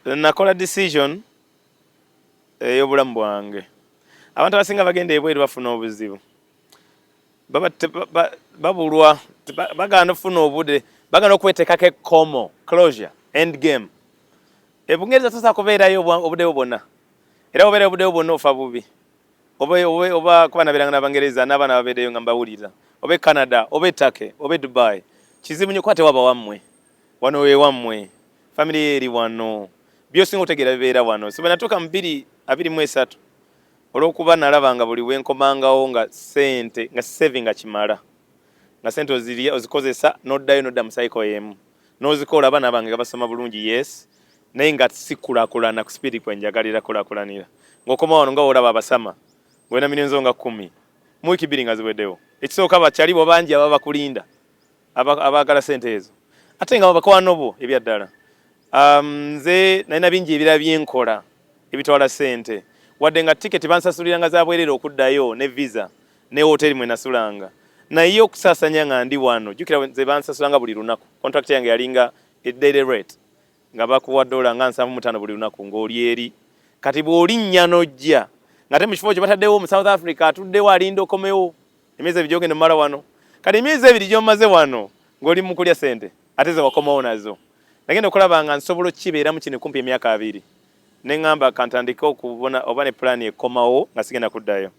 Nakola decision ey'obulamu bwange. Abantu abasinga bagenda ebweru bafuna obuzibu, babulwa, bagaana okufuna obudde, bagaana okweteekako ekkomo, closure, end game. Ebungereza tosobola kubeerayo obudde bwo bwonna, era obeerayo obudde bwo bwonna ofa bubi. Oba kuba nabeeranga n'Abangereza n'abaana babeereyo nga mbawulira, oba e Canada, oba e Turkey, oba e Dubai, kizibu nnyo kuba tewaba wammwe. Wano we wammwe, family ye eri wano, byosinga otegeera bibeera wano. So bwe natuuka mu 2023, olw'okuba nalaba nga buli wenkomangawo nga sente nga saving nga kimala, nga sente ozirya, ozikozesa, n'oddayo n'odda mu cycle y'emu n'ozikola. Abaana bange nga basoma bulungi, yes, naye nga sikulaakulana ku speed kwe njagalira kulaakulanira. Ng'okoma wano nga olaba abasama ng'olina million zo nga 10, mu wiiki 2 nga ziweddewo. Ekisooka, bakyali bo bangi ababa bakulinda, abaagala sente ezo, ate nga bakwano bo ebyaddala. Nze nalina bingi ebirala byenkola ebitwala sente, wadde nga tiketi bansasuliranga za bwereere okuddayo ne visa ne hoteri mwe nasulanga, naye okusaasanya nga ndi wano, jjukira nze bansasulanga buli lunaku. Contract yange yalinga a daily rate, nga bakuwa dola nga 75 buli lunaku ng'oli eri. Kati bw'olinnya n'ojja ng'ate mu kifo kye bataddewo mu South Africa atuddewo alinda okomewo, emyezi 2 gy'ogenda omala wano. Kati emyezi 2 gy'omaze wano ng'oli mu kulya sente ate ze wakomawo nazo. Nagenda okulaba nga nsobola okukibeeramu kino kumpi emyaka 20, ne ŋŋamba kantandike okubona oba ne pulaani ekomawo nga sigenda kuddayo.